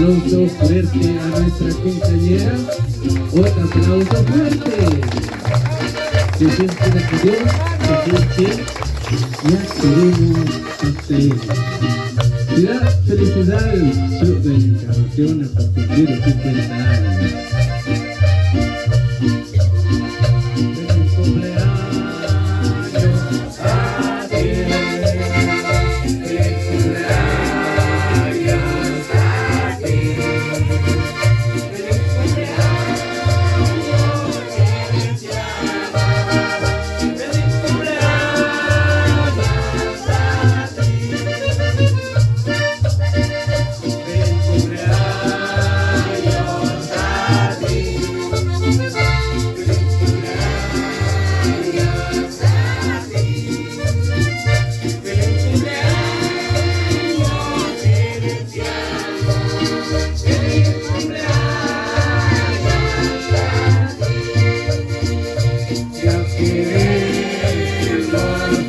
Aplauso fuerte a nuestra compañera. Otro aplauso fuerte. Se siente la Dios, se siente, ya queremos pastel. Felicidades, show de la encarnación a cumplir los 50 años. Feliz cumpleaños a ti. Feliz cumpleaños a ti. Feliz cumpleaños, Gerenciana. Feliz cumpleaños a ti. Feliz cumpleaños a ti. Feliz cumpleaños a ti. Feliz cumpleaños, Gerenciana. Feliz cumpleaños a ti. Ya queremos pastel. Ya queremos pastel. Aunque sea un pedacito, pero queremos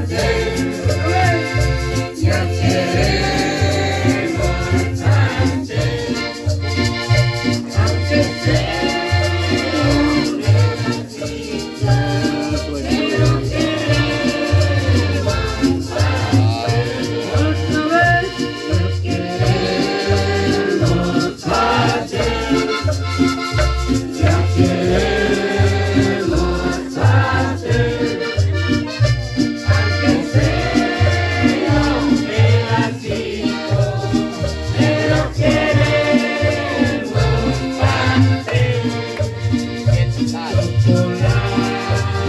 pastel. Otra vez, ya queremos pastel. Ya queremos pastel. Aunque sea un pedacito, pero queremos pastel. Chocolate también. Chocolate también. Aunque sea un ratoncito,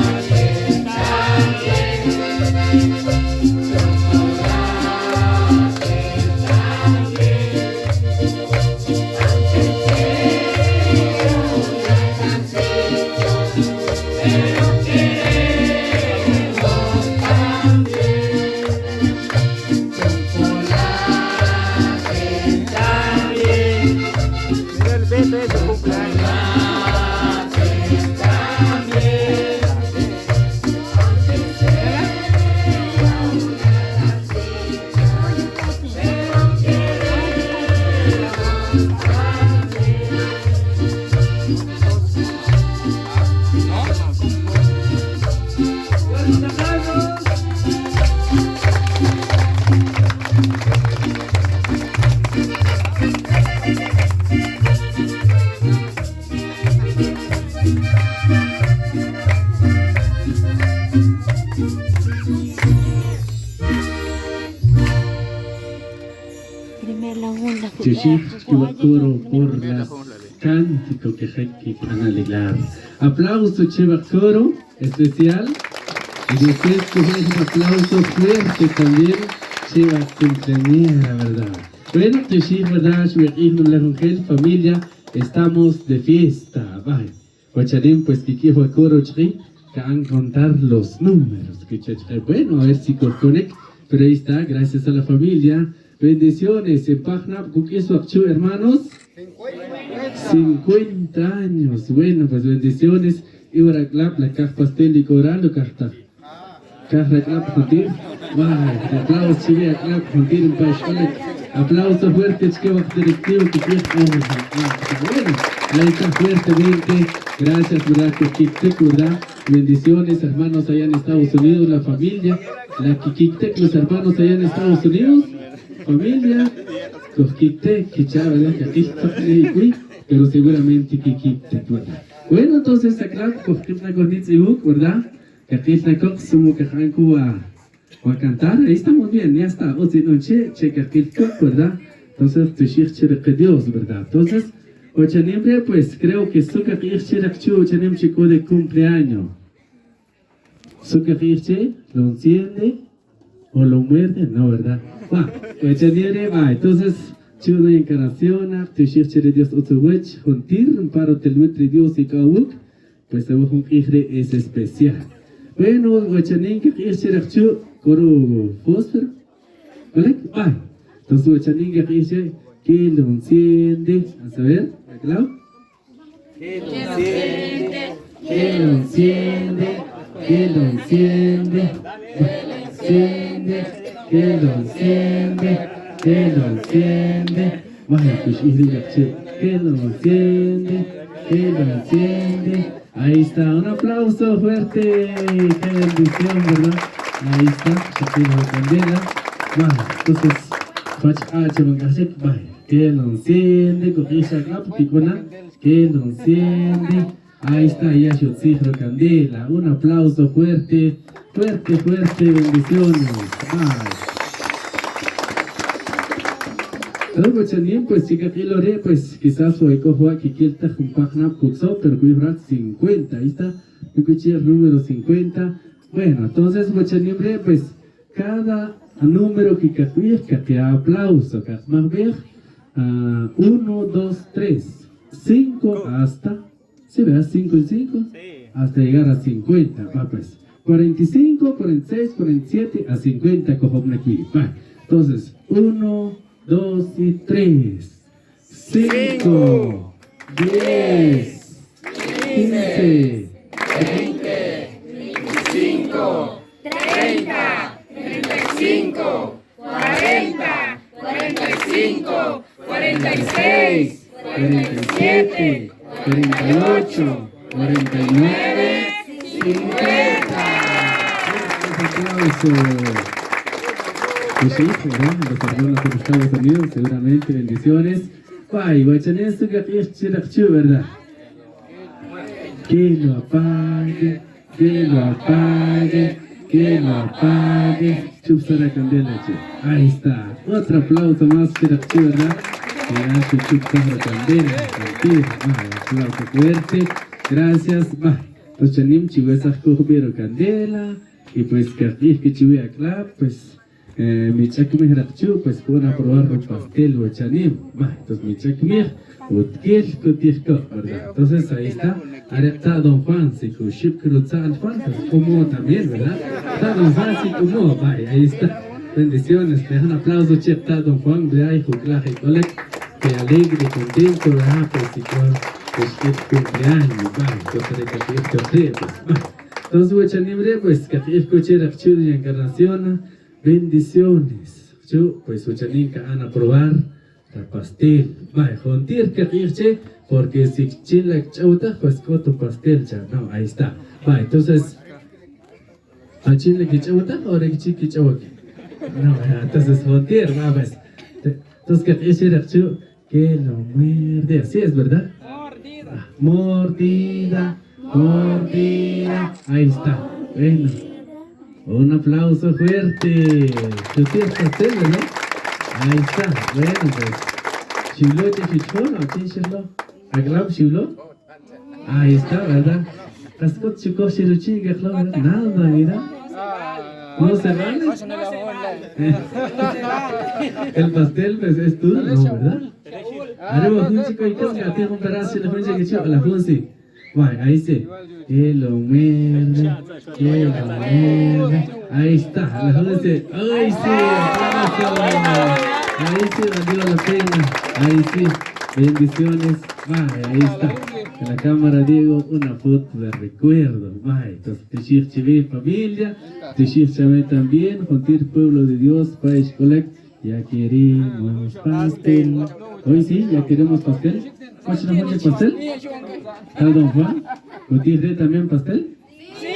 pero queremos también. Chocolate también. Mira el beso de su cumpleaños. Chocolate también. Aunque sea un ratoncito, pero queremos también. ¡Fuertes aplausos! Chichik por las cántico que que analilar. Aplauso Chivacoro especial. Y después un aplauso fuerte también Chiva cumpleañera, ¿verdad? Bueno, Tushir, ¿verdad? Familia, estamos de fiesta. Bye. Ochalim, pues Kiki Coro Chri, que han contar los números. Bueno, a ver si connect. Pero ahí está, gracias a la familia. Bendiciones en Pajnap, Kukiswakchu, hermanos. 50 años. Bueno, pues bendiciones. Y ahora clap, la caja pastel y coral, lo carta. Caja clap, juntir. Bye. Aplausos, chive, clap, juntir en Pashkolek. Aplauso fuerte, chique, directivo, que Bueno, ahí está fuertemente. Gracias, ¿verdad? Kiktek, ¿verdad? Bendiciones, hermanos allá en Estados Unidos, la familia. La Kiktek, los hermanos allá en Estados Unidos. Familia. Kiktek, kicha, ¿verdad? Kiktek, pero seguramente Kiktek, ¿verdad? Bueno, entonces, acá, ¿verdad? A cantar, ahí estamos bien, ya está. Che, che, ¿verdad? Entonces, Dios, ¿verdad? Entonces, Ochanimbre, pues creo que Suka Chico de cumpleaños. Su kaq'ij che lo enciende o lo muerde, no, ¿verdad? Va, va, entonces, chuno encarnación, tuxij che ri Dios utz uwach, juntir paro telwit ri Dios y k'awuk, pues jun q'ij ri' es especial. Bueno, wachanin kaq'ij che raqchu' koro fósforo, ¿vale? Va, entonces wachanin kaq'ij che que lo enciende, a saber, ¿claro? Que lo enciende, que lo enciende, que lo enciende, enciende, que lo enciende, que lo enciende. Vaya, pues, y diga, che, que lo enciende, que lo enciende. Ahí está, un aplauso fuerte, qué bendición, ¿verdad? Ahí está, Shakira de Candela. Vaya, entonces, vaya, que lo enciende, que lo enciende. Ahí está, ya Cifro Candela. Un aplauso fuerte, fuerte, fuerte, bendiciones. Bye. Luego, chanim, pues, chica, lore, pues, quizás hoy cojo aquí, kilta, jumpajna, puxo, pero cuibra 50, ahí está, el número 50. Bueno, entonces, guachanimbre, pues, cada número que cacuir, que aplauso, que más ver, 1, 2, 3, 5 hasta, ¿sí verdad? 5 y 5, hasta llegar a 50, va pues. 45, 46, 47, a 50 cojón aquí, va. Entonces, 1, 2 y 3, 5, 10, 15, 20, 25, 30, 35, 40, 45, 46, 47, 48, 49, 50. Un aplauso. Pues sí, ¿verdad? Los hermanos de Estados Unidos, seguramente bendiciones. Guay, guachanesto que ¿verdad? Que lo apague, que lo apague, que lo apague. Chupsa la candela, che. Ahí está. Otro aplauso más, ¿verdad? Que hace chupsa la candela. Aplauso fuerte. Gracias. Va. Pues chanim chihuesas pero candela. Y pues que que chihuea pues mi chakmij raqchu, pues van a probar un pastel o chanim. Va, entonces mi chakmij, utkel kutijko, ¿verdad? Entonces ahí está. Está don Juan, si kuship cruzza al Juan, pues como también, ¿verdad? Está don Juan, si como, vaya, ahí está. Bendiciones, le un aplauso, che, está don Juan, de ahí, juclaje y colec, que alegre, contento, ¿verdad? Pues si con, pues que cumpleaños, va, entonces hay que pues, va. Entonces, guachanimbre, pues, que escuché la de encarnación, bendiciones. Yo, pues, uchaninka van a probar la pastel. Va, jontir que irche, porque si chila chauta, pues coto pastel ya. No, ahí está. Va, entonces, ¿a chile que chauta o que chiqui chauta? No, entonces, jontir, va, pues. Entonces, que irche, que lo muerde. Así es, ¿verdad? Mordida. Mordida, mordida. Ahí está. Bueno. Un aplauso fuerte. ¿Tú tienes pastel, verdad? Ahí está. Bueno, pues. Chilo te chichó, ¿no? ¿Quién ¿Aglab chilo? Ahí está, ¿verdad? Cascot chico chiruchi, nada, mira. No se vale. El pastel, pues, es duro, ¿no? ¿Verdad? Arriba, un chico y casca, tiene un pedazo de la que chico, la funci. Bueno, ahí sí. Que lo muerde, que lo muerde. Ahí está, la dice, ¡ay sí! ¡Aplauso! Ahí sí valió la pena. Ahí sí, bendiciones. Vaya, ahí está. En la cámara, Diego, una foto de recuerdo. Vaya, entonces, Tishir Chivé, familia. Tishir Chavé también. Juntir pueblo de Dios, País Colec. Ya queremos pastel. Hoy sí, ya queremos pastel. ¿Cuál es pastel? ¿Está don Juan? ¿Utirre también pastel? Sí.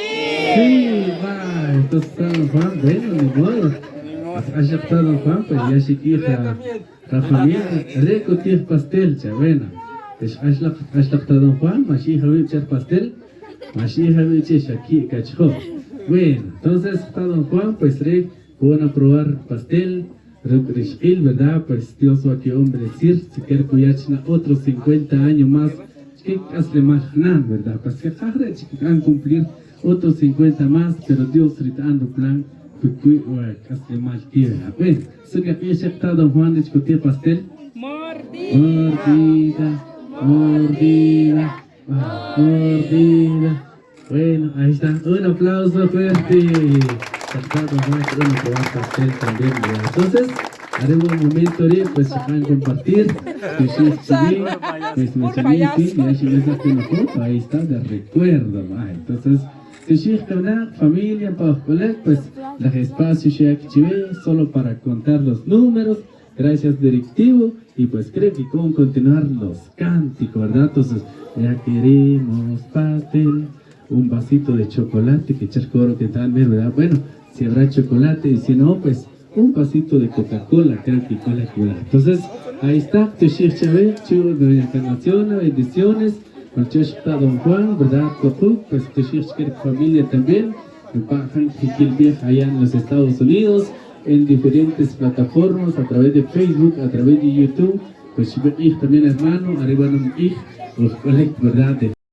Sí, va. Entonces está don Juan, bueno, ni modo. Allá está don Juan, pues ya chiquija. La familia, recutir pastel, cha, bueno. Está don Juan, mashija echar pastel, mashija shaki cacho. Bueno, entonces está don Juan, pues re, van a probar pastel. Rishil, ¿verdad? Pues Dios va que hombre decir, si quiere cuyachna otros 50 años más, que hazle más ¿verdad? Pues que han cumplir Otros 50 más, pero Dios rita'an ruplan pukwi' wa k'aslemal kiwe. Bueno, su kaq'ij xeqta don Juan rech kutij pastel? Mordida. Mordida, mordida, mordida. Bueno, ahí está. Un aplauso fuerte. Xeqta don Juan que uno probar pastel también, ¿verdad? Entonces, haremos un momento, pues se van a compartir. Pues Por payaso. Ahí está, de recuerdo. Ah, entonces, familia, pues, la espacio solo para contar los números. Gracias, directivo. Y pues creo que con continuar los cánticos, ¿verdad? Entonces, ya queremos pastel, un vasito de chocolate, que echar coro que tal, ¿verdad? Bueno, si habrá chocolate y si no, pues un vasito de Coca-Cola, creo que cola cola. Entonces, ahí está, Chu, Doña Encarnación, bendiciones. Don Juan, ¿verdad? Pues familia también, allá en los Estados Unidos, en diferentes plataformas, a través de Facebook, a través de YouTube. Pues también hermano, arriba no ¿verdad? De